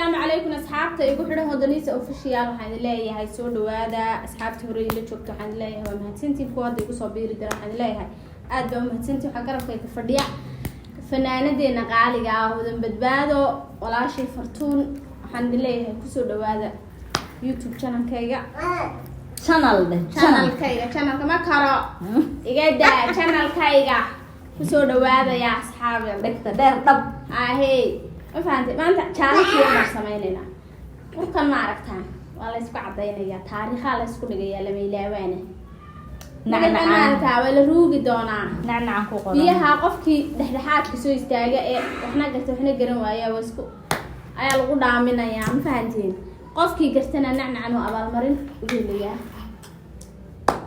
Asalaamu calaykum asxaabta igu xidhan Hodaniisa Official. Waxaan idin leeyahay soo dhawaada. Asxaabta hore ila joogta waxaan idin leeyahay waa mahadsantiin. Kuwa hadda igu soo biiri dara waxaan idin leeyahay aad baa umahadsantiin. Waxaa garabkayga fadhiya fanaanadeena qaaliga ah, Hodan Badbaado, walaashay Fartuun. Waxaan idin leeyahay kusoo dhawaada YouTube channelkayga. Channel dheh, channel. Channelkayga, channelka ma karo, iga daa. Channelkayga kusoo dhawaada yaa asxaabi. Dhegta dheer dhab. Ahey, ma fahantay? Maanta challenge baan sameynaynaa. Burkan ma aragtaan? Waa la isku cadaynayaa, taariikhaa la isku dhigayaa, lama ilaawaana. Nacnacaan. Maaragtaa, waa la ruugi doonaa. Nacnacan ku qoran. Biyaha qofkii dhexdhexaadka soo istaaga ee waxna garta waxna garan waaya waa isku ayaa lagu dhaaminayaa, ma fahanteen? Qofkii gartana nacnacan oo abaalmarin ugu helayaa.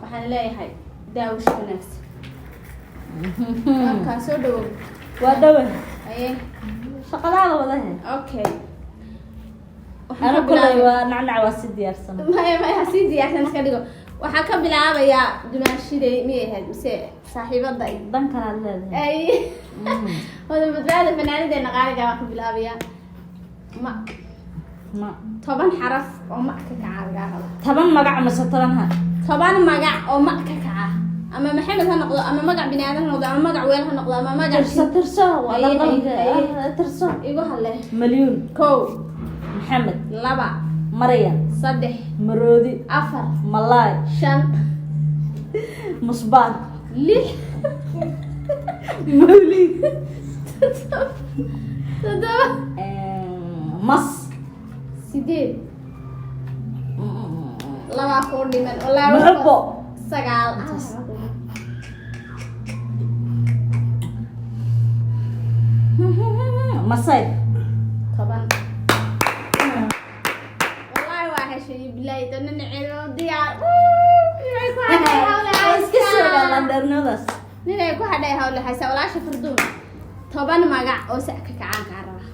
Waxaan leeyahay daawasho wanaagsan. Markaa soo dhawow. Waa dhawe. Haye. Shaqadaada wadahe. Okay. Waxaan Ana ka kulay bilaabay- waa nacnac, waa si diyaarsan. Maya, maya, sii diyaarsan iska dhigo. Waxaan ka bilaabayaa dumaashiday miyay ahayd mise saaxiibada? Dan kalaad leedahay. Ay, Hodan Badbaada, fanaanadeena qaaliga baan ka bilaabayaa. Ma Ma 10 xaraf oo ma ka kaca lagaa raba. 10 magac mise 10 ha? 10 magac oo ma ka kaca, ama Maxamed ha noqdo, ama magac bini aadam ha noqdo, ama magac weel ha noqdo, ama magac Tirso, tirso, waa Haye, dhaqanka. haye. Ah, tirso. Igu hadle. Malyuun. Kow. Maxamed. Laba. Maryan. Saddex. Maroodi. Afar. Malaay. Shan. Musbaan. Lix. Mawlid. Toddoba. Mas. Sideed. Labaa kuu dhiman, wallaahi. Muxubo. Sagaal. Masay. 10, wallaahi waa heshay, bilaahi dana nacelo diyaar. Inay ku hadhay hawle. Waa iska soogaa landheernimadaas. Ninay ku hadhay hawle haysa. Walaasha Farduun, 10 magac oo sa ka kacaan kaa raba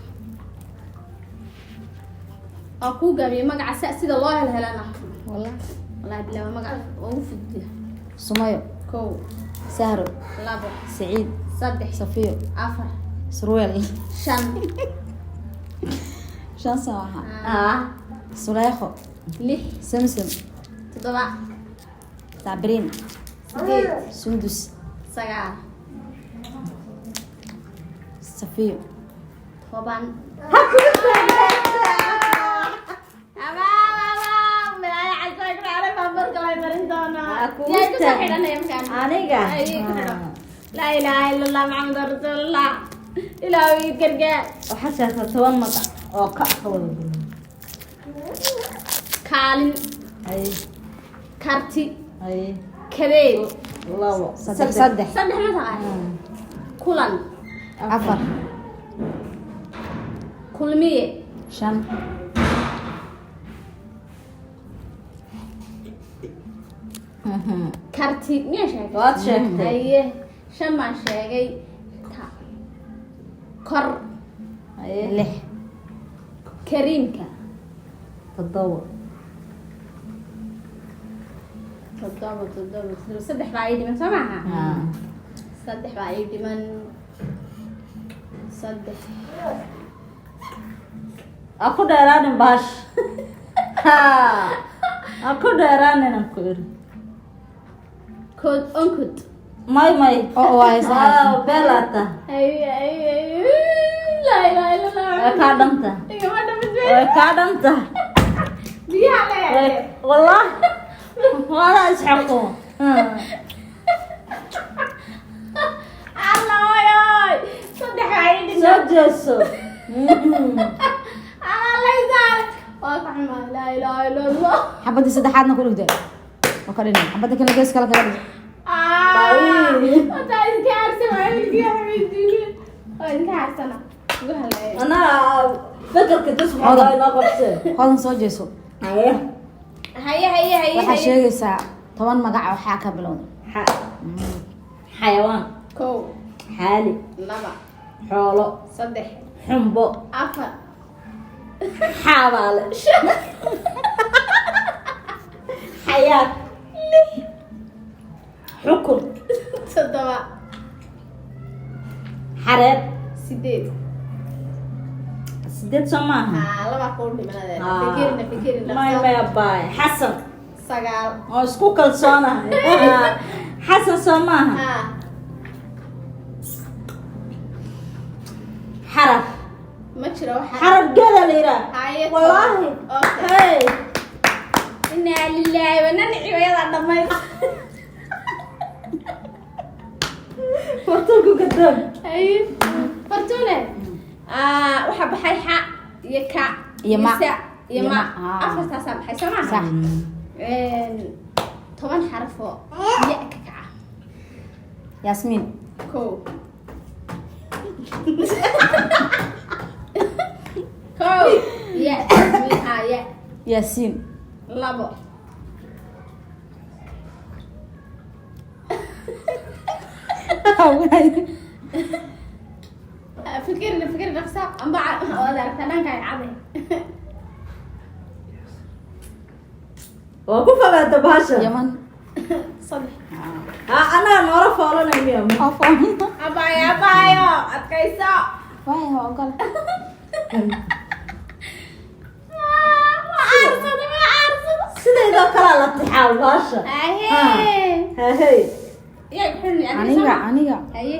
oo kuu gaabiyo magaca sa sida loo helhelana. Wallahi bilaa waa magac ugu fudud. Sumayo. Kow. Sahro. Labo. Saciid. Saddex. Safiyo. Afar. Surweel. Shan. Shan sano ahaa. Ah. Suleekho. Lix. Samsam. Toddoba. Sabriin. Sideed. Sundus. Sagaal. Safiyo. 10. Aniga. Laa ilaaha ila Allah, Maxamed rasuulullah, ilaahu ii gargaar. Waxaa sheegtaa 10 magac oo ka wada bulo. Kaalin. Haye. Karti. Haye. Kadeed. Labo. Saddex, saddex. Saddex ma taqaan? Kulan. Afar. Kulmiye. Shan. Karti miyaa sheegay? Waad sheegtay. Haye, shan baan sheegay. Kor. Haye. Lix. Kariimka. Toddoba. Toddoba, toddoba, toddoba. Saddex baa ii dhiman, soo maaha? Saddex baa ii dhiman, saddex. Ha ku dheeraanin baash, ha ku dheeraanin aan ku iri. Kood onkod. May, may. Oo waay sax. Ah, beelaata. Ay ay ay, laa ilaaha illa Allah. Way kaa dhanta. Igama dhamin. Way kaa dhanta. Biyaha leeyahay. Wallah, waana isxaqo. Allah, oy oy, saddex baa ii dhiman. Soo jeeso. Allah laysaar, waa ka xumaa. Laa ilaaha illa Allah. Xabadii saddexaadna ku dhigtay oo ka dhinay xabadda kale, gees kale kaga dhigtay. Wataa idinka aarsana, waa idinka xamidiine, waa idinka aarsana, ugu haleeya. Anaa fekerka dus maxaa inoo qabsee? Hodan, soo jeeso. Haye. Haye, haye, haye. Waxaa Haye. sheegaysaa 10 magac oo xaa ka bilowda. Xayawaan. Kow. Xaali. Laba. Xoolo. Saddex. Xumbo. Afar. Xaabaale, xayaad, xukun. Toddoba. Xareed. Sideed. Sideed soo maaha. Haa, labaa kuu dhimanade. Ah. Fikirina, fikirina. May maya baay Xasan. 9. Oo isku kalsoonahay. Xasan soo maaha. Haa. Xarar. Ma jiro waxa. Xarar geeda la yidhaah. Haye. Wallaahi. Okay. Hey. Inaa lilaahi wa inaa ilaihi dhammayd. Fartuunku gadoon. Haye. Fortune. Ah, waxaa baxay xa iyo ka Iyo ma. sa iyo Iyo ma. ma. Ah. Afartaasaa baxay soo maaha? Sax. 10 xaraf oo ya ka kaca. Yaasmiin. 1. 1. Ya. Haa, ya. Yaasiin. 2. Fikirna, fikir dhaqsa amba waad aragtaa dhankaaga caday. Waa ku fogaata bahasha. Yaman. 3. Ha, anaa noola foolanay miya? Abaayo, abaayo, adkayso. Waay, waa ogol. Ma aarsado, ma aarsado. Sideedoo kalaa la tixaa bahasha. Ahe. Hahey. Yaa ku xidhan adiga Aniga soo ma? Aniga. Haye.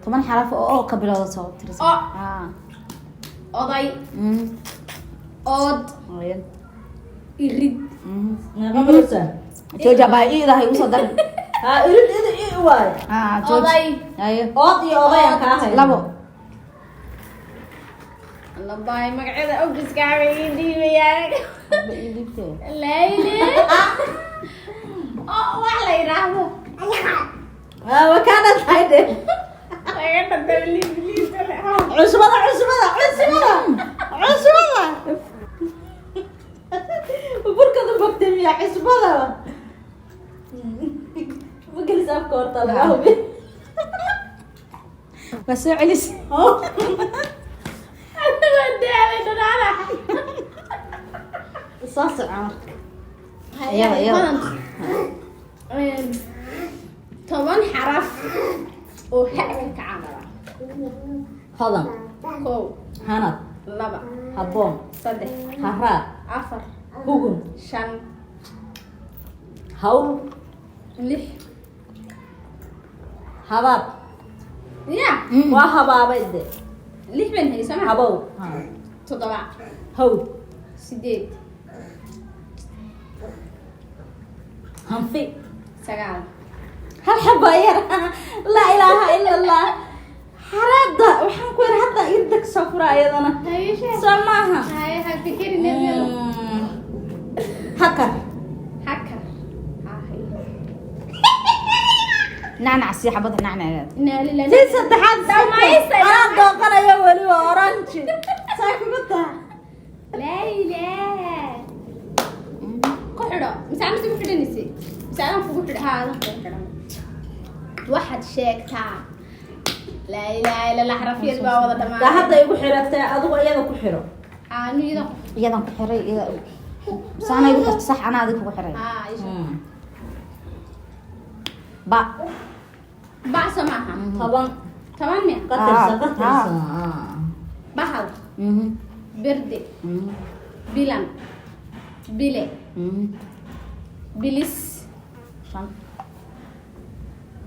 10 xaraf oo ka bilowda soo tirsan. Oo. Ah. Oday. Ood. Oyan. Irid. Meeqa maraysaa? Jooja baa iidahay usoo dar. Ha, irid idi i waay. Ah, jooji. Oday. Haye. Ood iyo oday aan kaa hayo. 2. Labaay magacyada ogiskaaba ii dhiibayaan. Ba ii dhiibtee. Layli. Oo wax la yidhaahdo. Ah, waa kaana tahay de. Laga dhantay liib liib. Cusbada, cusbada, cusbada, cusbada. Burkada bogtay miya cusbada? Ma gelis afka horta laga hubi. Waa soo celis. Waa daalay dhanaana. Soo soco marka. Iyada, iyada. 10 xaraf oo ha ka kaca. Hodan. 1. Hanad. 2. Habboon. 3. Haraad. 4. Hugun. 5. Hawl. 6. Habaab. Ya. Waa habaabay de. 6 baan hayay soo ma? Habow. 7. Hawd. 8. Hanfi. 9. Hal xaba yar. Laa ilaaha ila allah. Xaraada waxaan ku yar hadda irda ka soo fura iyadana. Haye sheeg. Soo maaha. Haye, ha fikirin iyada. Hakar. Hakar. Haye. Nacnac sii xabada nacnaceeda. Inaa lillahi. Tii saddexaad. Dhamaysta. Anaa dooqanayo weliba orange. Saa kugu taha. Laa ilaaha. Ku xidho. Mise anaa ku xidhanaysi? Mise adaan kugu xidho? Haa, adaan kugu xidhan. Waxaad sheegtaa. Laa ilaaha illa allah, xarafiyad baa wada Taa dhamaaday. hadda igu xiratay, adigu iyada ku xiro. Haa, anu iyada ku Iyadan ku xiray, iyada. Mise anaa igu xirtay, sax anaa adiga kugu xiray. Haa, ii sheeg. Ba. Bacso maaha. 10. 10 miya? Ka tirsan, ka Ah. tirsan. Bahal. Berde. Bilan. Bile. Bilis. 5.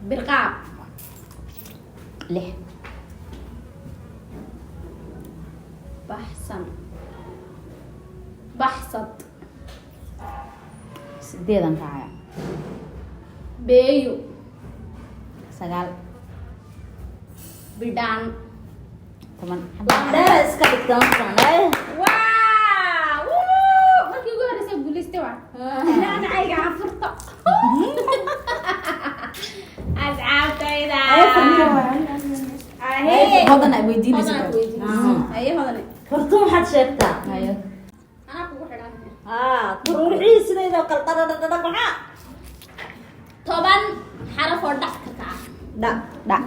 Birqaab. 6. Baxsan. Baxsad. 8 raacaya. Beeyo. 9. Bidhaan. 10. Dheera iska dhigtaan san. Waa! Wuu! Markii ugu horreysay guulaystay waa. Nacnacayga aan furto. Asxaabtayda. Ahee. Hodan ay weydiinaysa. Hodan aad weydiinaysa. Haye, hodane. Fartuun waxaad sheegtaa. Haye. Anaa kugu xidhan. Haa, turuurixii sideedoo kale dhadhadhadhadha maxaa? 10 xaraf oo dhac ka kaca. Dha. Dhac.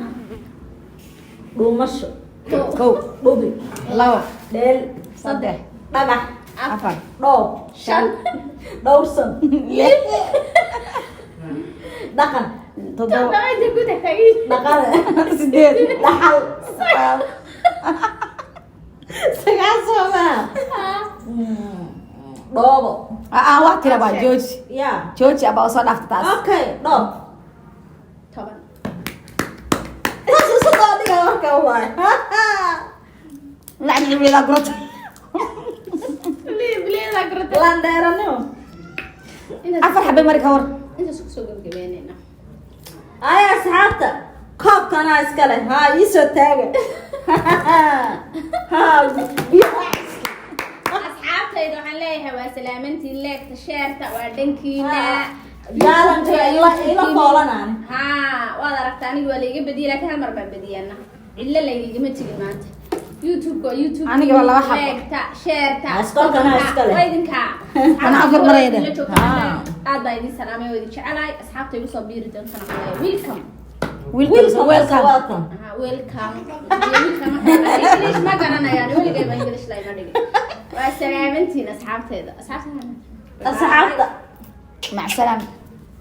Dhuumasho. 1. 1. Dhubi. 2. Dheel. 3. Dhagax. 4. Dhoob. 5. Dhowrsan. 6. Dhaqan. 7. 7 inta ku tagtay. Dhaqan. 8. Dhaxal. 9. 9 soo maa? Dhoobo. Ah, waa tira baa, jooji. Ya. Jooji abaa, soo dhaafta taas. Okay, dhoob. 10. Taas isu doo dhiga marka waay. Lacag ciblidaa gurata. Bileeda gurata. Landheeranimo. Afar xabay mari, ka war. Intaas kusoo gabgabeynayna. Ay, asxaabta, koobkanaa iska leh. Ha iisoo taaga. Ha biyo. Asxaabtayda waxaan leeyahay waa salaamantiin. Like-ta, share-ta waa dhankiina. Jaalanka ila foolanaan. Ha, waad aragta, aniga waa laiga badiyay, laakiin hal mar baan badiyana. Cidlo laygagama tegin maanta. YouTube waa YouTube. Aniga waa laba xabo. Like-ta, share-ta. Askolkana iska leh. Waa idinka. Ana afar marayda. La joogta. Aad baa idin salaamay oo idin jecelahay. Asxaabta igu soo biiri doontana waxaan leeyahay welcome. Welcome, welcome. Welcome. Aha, welcome. Welcome. English ma garanayaan, weligay ba English la ima dhigin. Waa salaamantiin asxaabteeda, asxaabta. Asxaabta. Mac salaam.